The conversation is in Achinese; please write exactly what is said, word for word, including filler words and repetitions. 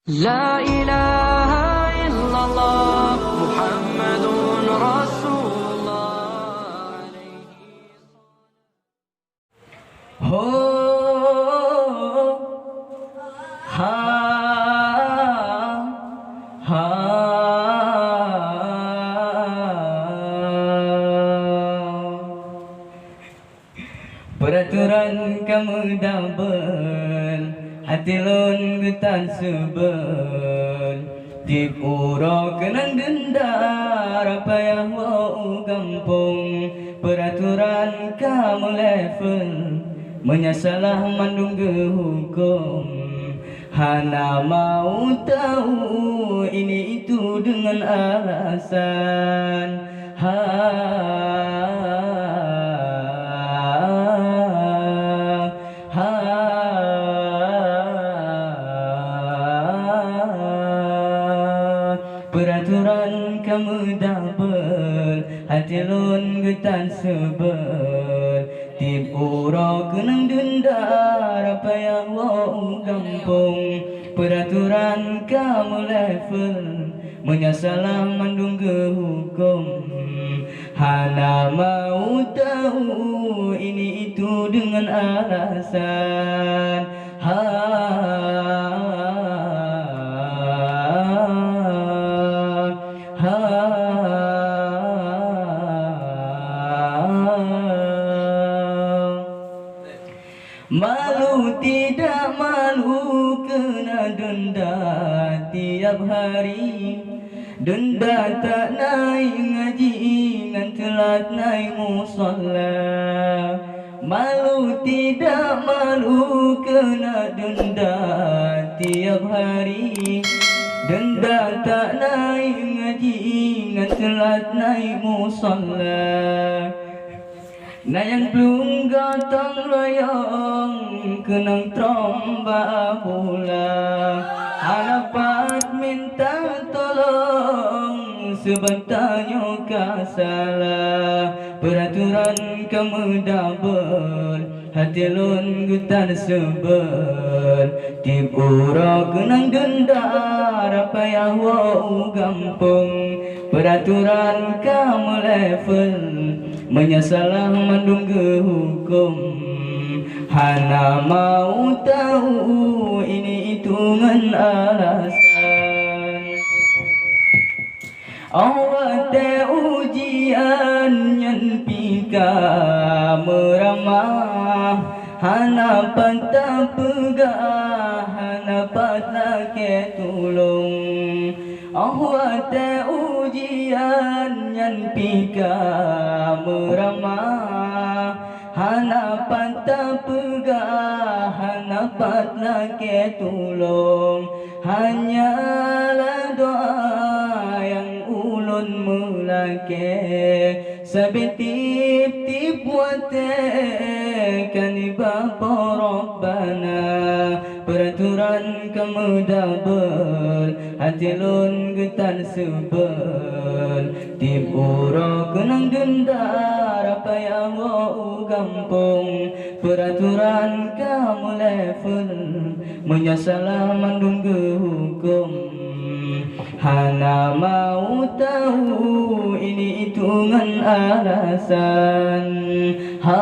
La ilaha illallah Muhammadun Rasulullah. Ho, ha, ha. Peuraturan ka meudabel, até lôn geutan seubel. Tieb uroe keunong deunda, payah woe u gampông. Peuraturan ka meulevel, meunyoe salah mandum geuhuköm. Hana mau tahu ini itu dengan alasan. Ha, ha, ha. Peuraturan ka meudabel, até lôn geutan seubel. Tieb uroe keunong deunda, payah woe u gampông. Peuraturan ka meulevel, meunyoe salah mandum geuhuköm. Hana mau tahu ini itu dengan alasan. Ha, ha. Malu tidak malu keuna deunda tiap hari. Deunda tak naik ngaji ngon teulat naik musala. Malu tidak malu keuna deunda tiap hari. Deunda tak naik ngaji ngon teulat naik musala. Na nyang plueng gotong royong keunong trong bak bula. Hana pat minta tolong, seubeutanyoe nyoe ka salah. Peuraturan ka meudabel, até lôn geutan seubel. Tieb uroe keunong deunda, payah woe u gampông. Peuraturan ka meulevel, meunyoe salah mandum geuhuköm. Hana mau tahu ini itu ngon alasan. Óh watée ujian nyan pih ka meuramah, hana pat tapeugah, hana pat lakée tulông. Óh watée ujian nyan pih ka meuramah, hana pat tapeugah, hana pat lakée tulông. Hanyalah doa nyang ulôn meulakée, sabe tieb-tieb watée ka nibak Po Rabbana. Peuraturan ka meudabel, até lôn geutan seubel. Tieb uroe keunong deunda, payah woe u gampông. Peuraturan ka meulevel, meunyoe salah mandum geuhuköm. Hana mau tahu ini itu ngon alasan. Ha.